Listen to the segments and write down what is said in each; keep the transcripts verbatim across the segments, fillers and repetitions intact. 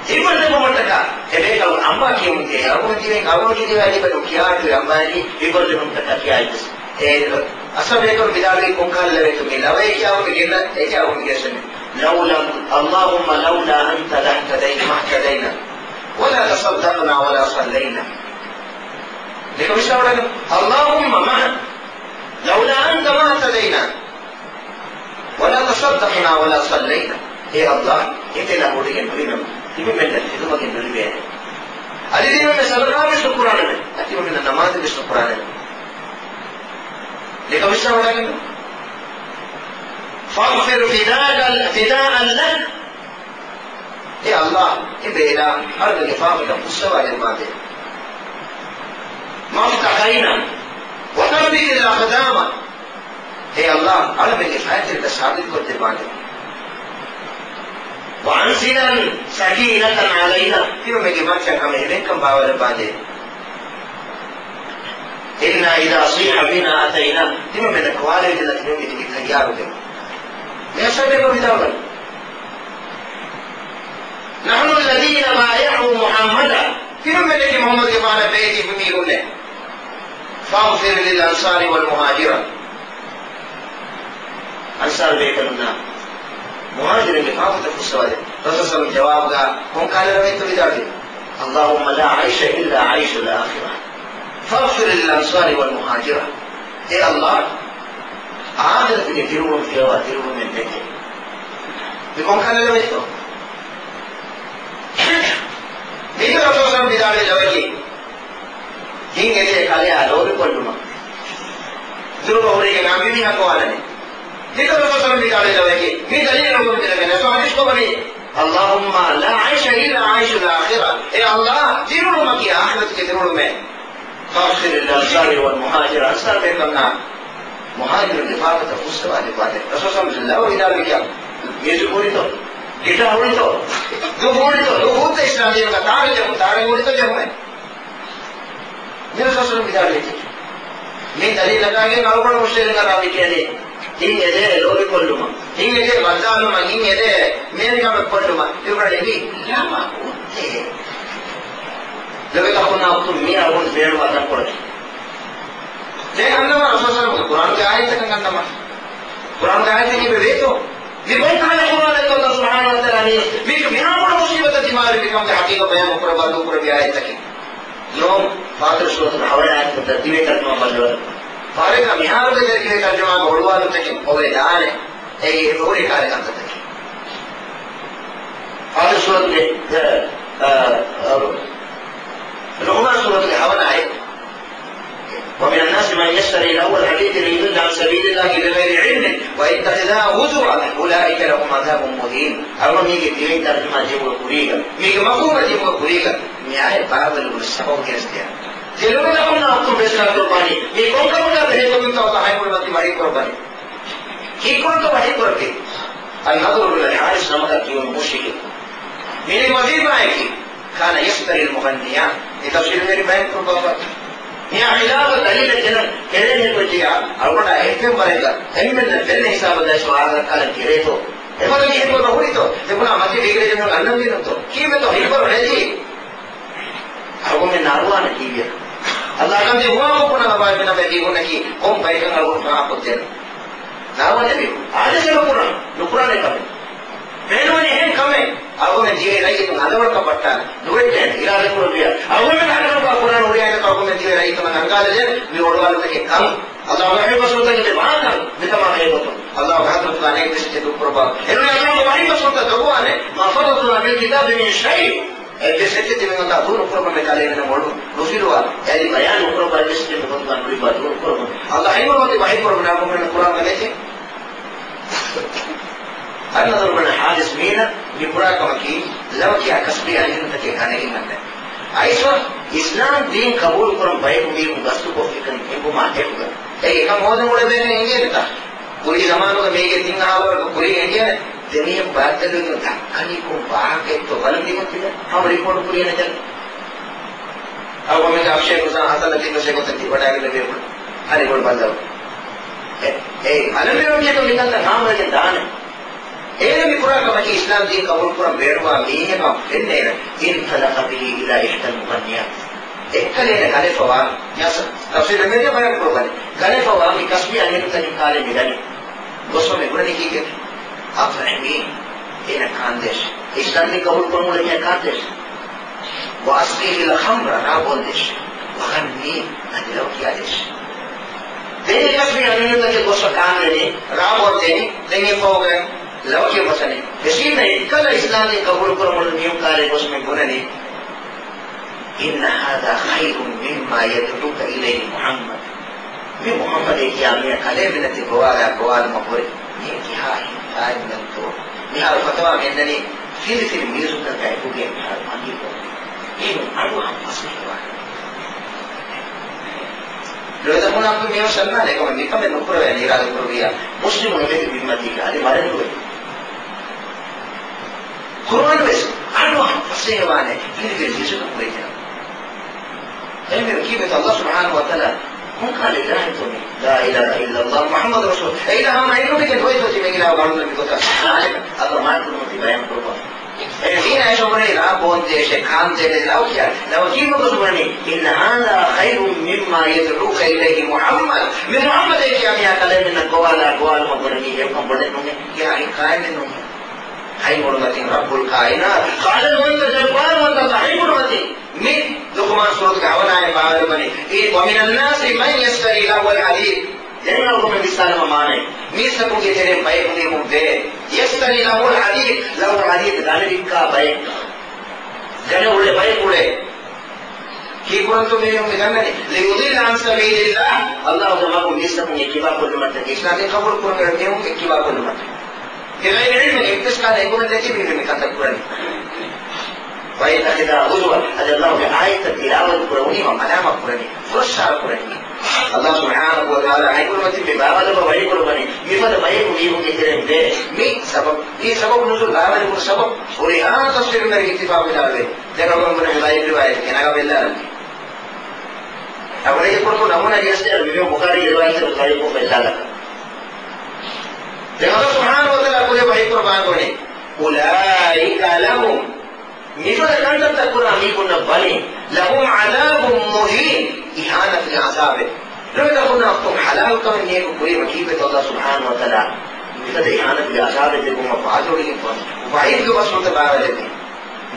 ހިތްވަރު ލިބުމަށްޓަކާ އެ ބޭކަލުން އަނބާ ކިޔަމުން ދިޔައީ. އަޅުގަނޑު ދިވެހިން އަޅުގަނޑު ދިވެހި ލިބެނު ކިޔާ އަޑު އަނބާއިނީ ހިތްވަރު ލިބުމަށްޓަކާ ކިޔާ އިއްވެސް. އެ އަސްހާބު ބޭކަލުން ވިދާޅުވީ ކޮންކަހަލަ ލަވައެއްތޯ މި ލަވައެއް ކިޔާ އަޅުގަނޑު ގެންނަ، އެ ކިޔާ އަޅުގަނޑު ގެންނަ. لولا، اللهم لولا أنت لاهتدينا، ما اهتدينا، ولا تصدقنا ولا صلينا. ދެކަ މިސާލަކަށް، اللهم ما، لولا أنت ما اهتدينا. ولا تصدقنا ولا صلينا. އޭ ﷲ، އެތެލާ ހުރެގެން ނުލިބެމު. ތިބެމެންނަށް ތެދުމަގެއް ނުލިބޭނެ. އަދި ތިބެމެން ސަދަޤާވެސް ނުކުރާނެ. އަދި ތިބެމެންނަށް ނަމާދުވެސް ނުކުރާނެ. ދެކަ މިސާލަކަށް، فاغفر فداء، فداء لك. އޭ ﷲ، އެ ބޭލާ އަޅުގަނޑުގެ ފާފަތައް ފުއްސަވާދެއްވާދޭ. ما افتقينا وثبت الأقدام. އޭ ﷲ، އަޅުމެންގެ ފައިތިރިތައް ސާބިތުކޮށްދެއްވާނެ. وأنزلا سكينة علينا. ތިމަމެންގެ މައްޗަށް ހަމަ އެހެންކަން ބާވަރަށްވާނެ. إنا إذا صيح بنا أتينا. ތިމަމެންނަށް ކޮވާލެވިތަން ތިމަމެން ތިބި ތައްޔާރުވެމުން. މި އަސްހާބު ބޭކަލުން ވިދާޅުވަނީ، نحن الذين بايعوا محمدا. ތިމަމެންނަކީ މުޙައްމަދުގެފާނަށް ބައިޢަތް ހިފުމީހުންނޭ. فاغفر للأنصار والمهاجرة. އަންޞާރު ބޭކަލުންނާ މުހާޖިރުންގެ ފާފަތައް ފުއްސަވާދޭ. ރަސޫލު ޞައްލަﷲު ޢަލައިހި ވަސައްލަމަ ޖަވާބުގަ ކޮންކަހަލަ ރަވައެއްތޯ ވިދާޅުވީ؟ اللهم لا عيش إلا عيش الآخرة، فاغفر للأنصار والمهاجرة. އޭ ﷲ، އާޚިރަތުގެ ދިރިއުޅުން ފިޔަވާ ދިރިއުޅުމެއް ނެތޭ. މި ކޮންކަހަލަ ރަވައެއްތޯ؟ މީގެ ރަސޫލު ޞައްލަﷲު ޢަލައިހި ވަސައްލަމަ ވިދާޅުވި ރަވައެކޭ. ހިތް އެދޭ ކަލެއާ ލޯބިކޮށްލުމަށް. ދުރުގަ ހުރެގެން އަނބިމީހާ ކޮވާލަނީ. މިކަން ރަސޫލު ޞައްލަﷲު ޢަލައިހި ވަސައްލަމަ ވިދާޅުވި ރަވައެކޭ. މި ދަލީލު ނުކުމެ ދިނަގެން އަސް ޙަދީޘް ކޮށްވަނީ، اللهم لا عيش إلا عيش الآخرة. އޭ ﷲ، ދިރިއުޅުމަކީ އާޚިރަތުގެ ދިރިއުޅުމޭ. فاغفر للأنصار والمهاجرة. އަންޞާރު ބޭކަލުންނާ މުހާޖިރުންގެ ފާފަތައް ފުއްސަވާ ދެއްވާދޭ. ރަސޫލު ޞައްލަﷲު ޢަލައިހި ވަސައްލަމަ ވިދާޅުވި ކިޔާ، މިއުޒިކް ހުރިތޯ؟ ގިޓާ ހުރިތޯ؟ ދުފު ހުރިތޯ؟ ދުފު ހުއްދަ އިސްލާމް ދީނުގަ ތާރަ ޖެހުން، ތާރަ ހުރިތޯ ޖެހުމެއް؟ މި ރަސޫލު ޞައްލަﷲު ޢަލައިހި ވަސައްލަމަ ވިދާޅުވި ކިޔަނީ. މި ދަލީލަކާގެން އަޅުގަނޑު މުޝްރިކުން ރާވީ ކިޔަނީ. ހިތް އެދޭ ލޯބިކޮށްލުމަށް، ހިތް އެދޭ ވައްދާލުމަށް، ހިތް އެދޭ މޭރިކަމެއް ކޮށްލުމަށް. އިބްރާހީމް ލަމާ އުއްތޭ. ލޮބުވެތި އަޚުންނާ އުޚްތުން، މީ އަޅުގަނޑު ބޭނުންވާ ތަންކޮޅެއް. ދެން އަންނަމާ ރަސޫލު ޞައްލަﷲު ޢަލައިހި ވަސައްލަމަ ޤުރްއާނުގެ އާޔަތްތަކަށް އަންނަމާ. ޤުރްއާނުގެ އާޔަތެއް އެބަ ވޭތޯ؟ މި ކޮންކަހަލަ ޤުރްއާނެއްތޯ ﷲ ސުބްޙާނަހޫ ވަތަޢާލާ މި، މި، މިހާ ބޮޑު މުޞީބަތެއް ދިމާވެރިވި ކަމުގެ ޙަޤީޤަތް ބަޔާން ނުކުރައްވާ ދޫކުރެއްވި އާޔަތްތަކެއް؟ ނޫން، ފާޠިރު ސޫރަތުގެ ހަވަނަ އާޔަތް ދިވެހި ތަރުޖަމާ ބައްލަވަން. ފާރެއްގަ މިހާރުގެ ދިވެހި ތަރުޖަމާގަ ހުޅުވާލުންތަކެއް އޮވެދާނެ. އެއީ އެބަހުރި ކާރި ކަންތައްތަކެއް. ފާޠިރު ސޫރަތުގެ، އަ، އަ، އަ، ލުޤްމާން ސޫރަތުގެ ހަވަނަ އާޔަތް. ومن الناس من يشتري لهو الحديث ليضل عن سبيل الله بغير علم ويتخذها هزوا أولئك لهم عذاب مهين. އަޅުގަނޑު މީގެ ދިވެހި ތަރުޖަމާ ޖެހުމުގެ ކުރީގަ، މީގެ މަފްހޫމު ޖެހުމުގެ ކުރީގަ، މި އާޔަތް ބާރުލުގުން ސަބަބު ގެނެސްދިޔަ. ތިލުމެ ލަކުން އައްކުން ބޭސް ކަން ކުރުބާނީ. މީ ކޮން ކަމަކާ ބެހޭ ކަމެއްތޯ ﷲ އަހައިމުޅުމަތި ވަޙީ ކުރައްވަނީ؟ ކީއްކުރަންތޯ ވަޙީ ކުރައްވީ؟ އަލްނަޟްރު ބިން އަލް ޙާރިސް ނަމަކަށް ކިޔުނު މުޝްރިކެއް. މި ވަޒީފާއަކީ، كان يشتري المغنيات. މި ތަފްސީރުވެރި ބަޔާން ކުރައްވާފަ. މިއާ ޚިލާފަށް ދަލީލެއް ގެނަން ކެރޭނެ ކުއްޖިޔާ، އަޅުގަނޑާ އެއްފެންވަރެއްގަ އެންމެންނަށް ފެންނަ ހިސާބަށް ދައިސް ވާހަކަ ކާލަން ކެރޭތޯ؟ އެފަދަ މީހެއް ކޮބާ ހުރިތޯ؟ ތިބުނާ މަތި ޑިގްރީ ދެމީހުން އަންނަން ދިނުންތޯ؟ ކީއްވެތޯ ހިތްވަރު ނެތީ؟ އަޅުގަނޑުމެން ނާރުވާނެ ކީއްވެ؟ ﷲ ކަންތި ހުވާކޮށް ބުނާ ލަބާ ފެނަފެ ދީހުންނަކީ ކޮން ބައެއްކަން އަޅުގަނޑު ފާހަގަކޮށްދޭނެ. ނާވަން ދެމީހުން އާދޭސެއް ނުކުރާނެ. ނުކުރާނެ ކަމެއް. ފެނުވަނީ އެހެން ކަމެއް. އަޅުގަނޑުމެން ދިވެހި ރައްޔިތުން ހަނދަވަޅަކަށް ބައްޓާނެ. ނުވެއްޓޭނެ. އިރާދަ ކުރެއްވިޔާ. އަޅުގަނޑުމެން ހަނދަވަޅަކަށް ކުރާން ހުރިހާ އެއްކަމަށް އަންގާލެވޭނެ. މި އޮޑުވާލުންތަކެއް ކަން. ﷲ ގެ ހަބީބާ ސައްލަﷲު ޢަލައިހި ވަސައްލަމަ ވިދާޅުވި ބާކަން މިކަމާ ހޭދަކޮށް، ﷲ ގެ ޙަޟްރަތުގަ އަނެއްވެސް އެއްޗެއް ދޫކުރައްވާ. އެހެންވެ ﷲ ގެ ވަޙީ ބަސްފުޅުތައް ދޮގުވާނެ. ما فرطنا في الكتاب من شيء. އެއްވެސް އެއްޗެއް ތިމަން ﷲ ދޫ ނުކުރައްވަމޭ ކަލޭމެންނަށް އޮޅު ނުފިލުވާ. އެއަދި ބަޔާން ނުކުރައްވާ އެއްވެސް އެއްޗެއް މި ގޮތުގަ ނުލިބާ ދޫ ނުކުރައްވަމޭ. ﷲ އަހައިމަ ވަތި ވަޙީ ކުރައްވަނީ އަޅުގަނޑުމެންނަށް ކުރާން ކަމެކޭ. އަލްނަޟްރު ބިން ޙާރިސް މީނަ މި ކުރާ ކަމަކީ، ލަވަ ކިޔާ ކަސްބީ އަހިލުންތަކެއް ގަނެގެން އަންނަ. އައިސްވާ، އިސްލާމް ދީން ޤަބޫލު ކުރަން ބަޔަކު މީހުން ގަސްތުކޮށްފިކަން އެނގުމާ އެކުގަ، އެ އެކަން ހޯދަން އުޅެވޭނެ އެނގޭނެތާ؟ ކުރީ ޒަމާނުގަ މީގެ ތިން އަހާވަރަކަށް ކުރީ އެނގޭނެ. ދެމީހުން ބައްދަލުވެގެން ދައްކަނީ ކޮން ވާހަކައެއްތޯ ބަލަން ދިމައްތިބެ ހަމަ ރިޕޯޓު ކުރިޔަނެ ދެން. އަޅުގަނޑުމެންގެ އަފްޝޭޚު ހަސަން ލަތީފް ވެސް އެގޮތަށް ތިބަޑާގެން ވޭ ހަނި ބޮޑު ބައްދަލު. އެ، އެ، ބަލަން މި ވަނީތޯ މިކަންތައް ހާމަވެގެން ދާނެ. އޭނަ މި ކުރާ ކަމަކީ އިސްލާމް ދީން ޤަބޫލު ކުރަން ބޭނުންވާ މީހެއް ކަމަށް ފެންނަ އޭނަ، انطلق به إلى إحدى المغنيات. އެއްކަލަ އޭނަ ގަލެފަ ވާން. ތަފްސީރު މެދު ބަޔާން ކުރައްވަނީ. ގަލެފަ ވާން މި ކަސްބީ އަންހެނުންތަކެއް ކާލެ މި ގަނެ. ގޮސްފަ މި ބުނަނީ ކީކޭ؟ أطعميه، އޭނަ ކާންދޭށޭ. އިސްލާމް ދީން ޤަބޫލު ކުރަން އުޅޭ މީހާ ކާންދޭށޭ. وأسقيه الخمر، ރާ ބޯންދޭށޭ. وغنيه، އަދި ލަވަ ކިޔާދޭށޭ. ދެން އެ ކަސްބީ އަންހެނުންތަކެއް ގޮސްފަ ކާންދެނީ، ރާ ބޯންދޭނީ، ދެން އެ ފަހުގަ ލަވަ ކިޔަން ފަސްވަނީ. އެހެންވީމަ އެއްކަލަ އިސްލާމް ދީން ޤަބޫލު ކުރަން އުޅުނު މީހުން ކާލެ ގޮސް މި ބުނަނީ، إن هذا خير مما يدعوك إليه محمد. މި މުޙައްމަދޭ ކިޔާ މީހާ ކަލޭމެންނަށް ތި ގޮވާލާ ގޮވާލުމަށްވުރެ މީ ކިހާ ހިތާއެއްނެތްތޯ. މިހާރު ފަތަވާ މި އަންނަނީ ފިލިފިލި މިއުޒިކަކާ އެކުގައި މިހާރު މަންގި ކޮށް. އޭރު އަޑުއަހަން ފަސޭހަވާނެ. ލޮބުވެތި އަޚުންނާ އަޚުން މިއޮއްސަންނާނެ އެކަމަށް މިކަމެއް ނުކުރެވޭނެ އިރާދަ ކުރެއްވިއްޔާ މުސްލިމު އެބެތި ބިންމަތީގަ އަދި މަރެން ނުވޭ. ޤުރުއާން ވެސް އަޑުއަހަން ފަސޭހަވާނެ ފިލިފިލި މިއުޒިކަށް ކުރެވިގެން. އެހެންވީމަ ކީއްވެތަ ﷲ ސުބްޙާނަހޫ ވަތަޢާލާ ކޮންކަހަލަ އިލާހެއްތޯ މީ؟ لا إله إلا الله محمد رسول. އެ އިލާހާ މައިން ނުދެކެން ދޯއްތޯ ތިމެން އިލާހު ވަޅުން މިގޮތަށް ޚާލިޤު ﷲ މާތް ކުރުމަށް ތި ބަޔާން ކުރައްވާ. އެ ދީނާ އެ ޝަމުރޭ ރާ ބޯންދޭށޭ ކާންދޭށޭ ލަވަ ކިޔާ. ލަވަ ކީއްވެ ގޮސް ބުނަނީ؟ إن هذا خير مما يدعوك إليه محمد. މި މުޙައްމަދޭ ކިޔާ މީހާ ކަލޭމެންނަށް ގޮވާލާ ގޮވާލުމަށް ބުނަނީ އެކަން ބޮޑެއް ނޫނޭ. ކިޔާ ހިތް ކާއެއް ނޫނޭ. ހަތް ހުރުމަތިން ރައްބުލް ކާއިނާތު، ޤައްހަރު ވަންތަ ޖައްބާރު ވަންތަ އަﷲ ހަތް ހުރުމަތިން. މި ލުޤުމާން ސޫރަތުގެ އަވަލާއިން ބާވައިލެއްވަނީ، އީ، ومن الناس من يشتري لهو الحديث. ދެން އަޅުގަނޑު ވިސްނާލަމާ މާނައެއް. މީސްތަކުންގެ ތެރެއިން ބަޔަކު މީހުން ވޭ. يشتري لهو الحديث، لهو الحديث ގަނެ ވިއްކާ ބައެއް. ގަނެ އުޅޭ ބަޔަކު އުޅޭ. ކީކުރަންތޯ މީހުން މި ގަންނަނީ؟ ليضل عن سبيل الله. ﷲގެ މަގުން މީސްތަކުން އެއްކިބާ ކޮށްލުމަށްޓަކައި، އިސްލާމް ދީން ޤަބޫލު ކުރަން އެޅުނު މީހުން އެއްކިބާ ކޮށްލުމަށްޓަކައި. ބިޣައިރި ޢިލްމިން އިމްތިސާލް އެނގުމެއް ނެތި މީހުން މި ކަންތައް ކުރަނީ. ويتخذها هزوا، އަދި ﷲގެ އާޔަތްތައް ތިލާވަތު ކުރެވުނީމަ މަލާމަތް ކުރަނީ، ފުރައްސާރަ ކުރަނީ. ﷲ ސުބްޙާނަހޫ ވަތަޢާލާ ހަތް ހުރުމަތިން މި ބާވައިލައްވަން ވަޙީ ކުރައްވަނީ، މިފަދަ ބަޔަކު މީހުންގެ ތެރެއިން ވޭ. މި ސަބަބު، މި ސަބަބު ނުޒޫލް ބާވައިލެއްވުނު ސަބަބު ހުރިހާ ތަފްސީރުވެރިން އިއްތިފާޤު ވެދާނެ. ދެން އަޅުގަނޑު ބުނޭ މި ރިވާޔަތު ގެނަގަ ބެއްލާލަން. އަޅުގަނޑު ކުރަން ނަމޫނާ ގެނެސްދޭން މި ބުޚާރީ ރިވާޔަތު ބަޔަކު ބެއްލާލަން. ދެން ﷲ ސުބްޙާނަހޫ ވަތަޢާލާ ކުރެ ވަޙީ ކުރައްވާން ވަނީ، أولئك لهم، މިފަދަ ކަންތައްތައް ކުރާ މީހުންނަށް ވަނީ، لهم عذاب مهين، އިހާނަތުގެ ޢަޛާބެއް. ލޮބުވެތި އަޚުންނާ އުޚްތުން، ޙަލާލު ކަމެއް މީހަކު ކުރީމަ ކީއްވެތޯ ﷲ ސުބްޙާނަހޫ ވަތަޢާލާ މިފަދަ އިހާނަތުގެ ޢަޛާބެއް ދެއްވުމަށް ވަޢުދު ވެގެންފަ ވަނީ؟ ވަޢީދުގެ ބަސްފުޅުތައް ބާވައިލެއްވީ.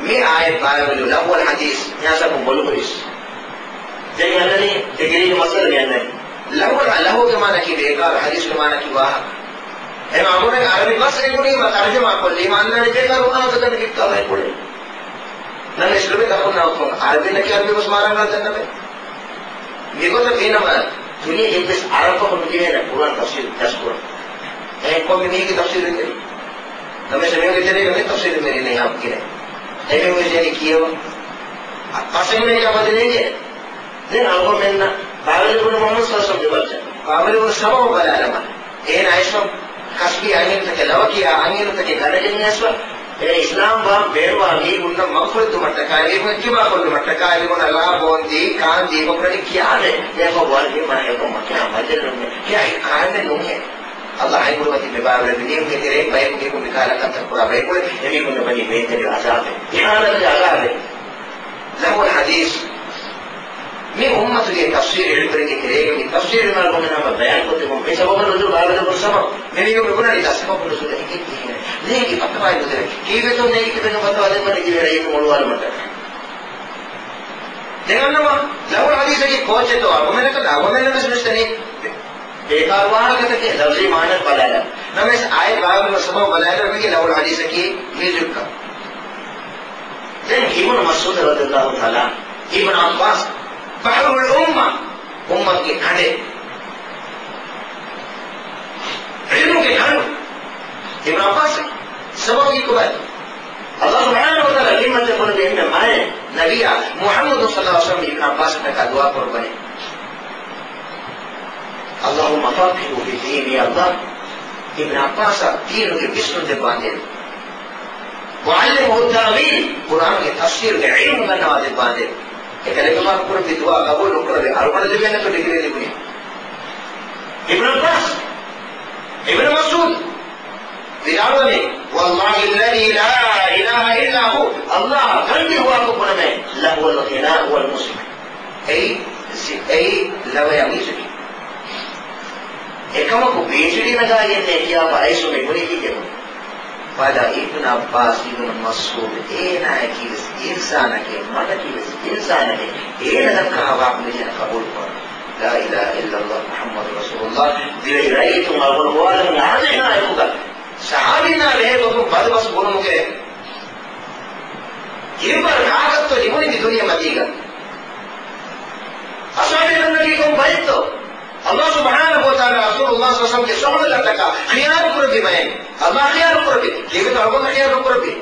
މި އާޔަތް ބާވައިލެއްވި، لهو الحديث، މިހާ ސަބަބު ބޮލު ހުރިސް. ދެން މި އަންނަނީ، ދެ ގިރީގެ މައްސަލަ މި އަންނަނީ. ލަހުވަ، ލަހުވުގެ މާނައަކީ ބޭކާރު، ޙަދީޘްގެ މާނައަކީ ވާހަކަ. އެމަ އަބުރެން ޢަރަބި ބަސް އެނގުނީމަ ތަރުޖަމާ ކޮށްލީމަ އަންނާނެ ބޭކާރު ވާހަކަ ދަންނަ ކިތާބެއް ކުޅެ. ނަމަވެސް ލޮބުވެތި އަޚުންނާ އުޚްތުން، ޢަރަބިންނަކީ ޢަރަބި ބަސް މާރަނގަޅަށް ދަންނަވޭ. މިގޮތަށް ވީނަމަ، ދުނިޔޭގެ އެއްވެސް ޢަރަބަކު ނުކިޔޭނެ ޤުރުއާން ތަފްސީރު ޖަސް ކުރަން. އެހެން ކޮންމެ މީހެއްގެ ތަފްސީރެއް ނެތް. ނަމަވެސް އެމީހުންގެ ތެރޭގަ މި ތަފްސީރު މެރިނެ ޔާ ކިރެ. އެމީހުން ޖެހެނީ ކިޔަވަން. އަ، ފަސޭހަ މެރި އަބަދެނޭގެ. ދެން އަޅުގަނޑުމެންނަށް ބާވައިލެއްވުނު މުޙައްމަދު ޞައްލަﷲު ޢަލައިހި ވަސައްލަމް ބާވައިލެއްވުނު ސަބަބު ބަލާލަމާ. އޭނާ އައިސްފަ ކަސްބީ އަންހެނުންތަކެއް ލަވަ ކިޔާ އަންހެނުންތަކެއް ގަނެގެން އައިސްފަ، އޭނަ އިސްލާމްވާން ބޭނުންވާ މީހުންނަށް މަގުފުރެއްދުމަށްޓަކާ، އެމީހުން އިއްތިބާ ކޮށްލުމަށްޓަކާ، އެމީހުންނަށް ރާ ބޯންދީ، ކާންދީ، އެބަ ކުރަނީ ކިޔާނެ، އެކަމަކު ވަރަށް މާ އެކަމަށް ކިޔާ މަޖެއް ނޫނޭ، ކިޔާ ކާނެއް ނޫނޭ. ﷲ ހަތް ހުރުމަތިން މި ބާވައިލެއްވި މީހުންގެ ތެރެއިން ބަޔަކު މީހަކު މި ކަހަލަ ކަންތައް ކުރާ ބަޔަކު އެމީހުންނަށް ވަނީ ވޭތެރި ޢަޒާބެއް، އިހާނަތުގެ ޢަޒާބެއް. ލަހުވަލް ޙަދީޘް. މި އުއްމަތުގެ ތަފްސީރު ޢިލްމުވެރިންގެ ތެރޭގަ މި ތަފްސީރު މާ ގޮމެން ހަމަ ބަޔާން ކޮށްދެއްވުން މި ސަބަބު ނުޒޫލް ބާވައިލެއްވުނު ސަބަބު މި މީހުން މި ބުނަނީ ސަބަބު ނުޒޫލް އެކެއް ކިހިނެއް؟ ނޭގި ފަތުވާއެއް ނުދެވޭ. ކީއްވެތޯ ނޭގި ތިބެން ފަތުވާ ދެއްވަނީ ދިވެހި ރައްޔިތުން އޮޅުވާލުމަށްޓަކާ. ދެން އަންނަމަ ލަހުވަލް ޙަދީޘަކީ ކޯއްޗެއްތޯ އަޅުގަނޑުމެންނަކަށް އަޅުގަނޑުމެންނަށް ވެސް ނުއިސްތަނީ ބޭކާރު ވާހަކަތަކެއް ލަފްޒީ މާނަ ބަލާލަން. ނަމަވެސް އާޔަތް ބާވައިލެއްވުނު ސަބަބު ބަލާލަން މީގެ ލަހުވަލް ޙަދީޘަކީ މިއުޒިކްކަން. ދެން އިބްނު މަސްޢޫދު ރަޟިޔަﷲ ތަޢާލާ، އިބްނު ޢައްބާސް، ބަޙްރުލް އުއްމާ، އުއްމަތުގެ ކަނޑެއް. ޢިލްމުގެ ކަނޑު. އިބްނު ޢައްބާސް ސަބަބީ ކޮބާތޯ؟ ﷲ ސުބްޙާނަހޫ ވަތަޢާލާ ކިންމަތްތެރިކޮށްލެއްވި އެންމެ މާތް ނަބިއްޔާ މުޙައްމަދު ޞައްލަﷲު ޢަލައިހި ވަސައްލަމް އިބްނު ޢައްބާސްއަށްޓަކާ ދުޢާ ކުރައްވަނީ. اللهم فقهه في الدين، ޔާ ﷲ، އިބްނު ޢައްބާސަށް ދީނުގެ ވިސްނުން ދެއްވާނދޭ. وعلمه التأويل، ޤުރްއާނުގެ ތަފްސީރުގެ ޢިލްމު ގަންނަވާ ދެއްވާނދޭ. އެކަލޭގެފާނު ކުރެއްވި ދުޢާ ޤަބޫލު ނުކުރެވޭ. އަޅުގަނޑަށް ލިބޭނެތޯ ޑިގްރީ ލިބުނީ؟ އިބްނު ޢައްބާސް، އިބްނު މަސްޢޫދު، ވިދާޅުވަނީ، والله الذي لا إله إلا هو، ﷲ ގަނޑި ހުވާކޮށް ބުނަމޭ، لهو الغناء والموسيقى. އެއީ، އެއީ ލަވަޔާ މިއުޒިކް. އެކަމަކު ބީޖުޑީ ނަގާ އިންނޭ ކިޔާފަ އައިސް މި ބުނީ ކީކޭ؟ ފަދަ އިބްނު ޢައްބާސް، އިބްނު މަސްޢޫދު، އޭނާއަކީވެސް އިންސާނެކޭ، މަނަކީވެސް އިންސާނެކޭ، އޭނަ ދައްކާ ހަވާކު މިދިޔަނަ ޤަބޫލުކުރަން. لا إله إلا الله محمد رسول الله. ދިވެހި ރައްޔިތުން އަޅުގަނޑު ގޮވާލަމުން އާދޭހާ އެކުގަ ސަހާބީންނާ ބެހޭ ގޮތުން ބަދުބަސް ބުނުމުގެ ހިތްވަރު ކާކަށްތޯ ލިބުނީ މި ދުނިޔެ މަތީގަ؟ އަސާބޭކަންނަކީ ކޮން ބައެއްތޯ؟ ﷲ ސުބްޙާނަހޫ ވަތަޢާލާ ރަސޫލުﷲ ޞައްލަﷲު ޢަލައިހި ވަސައްލަމްގެ ސުންނަތްތަކާ ޚިޔާރު ކުރެއްވި ބައެއް. ﷲ ޚިޔާރު ކުރެއްވި. ކީއްވެތޯ އަޅުގަނޑު ޚިޔާރު ކުރެއްވީ؟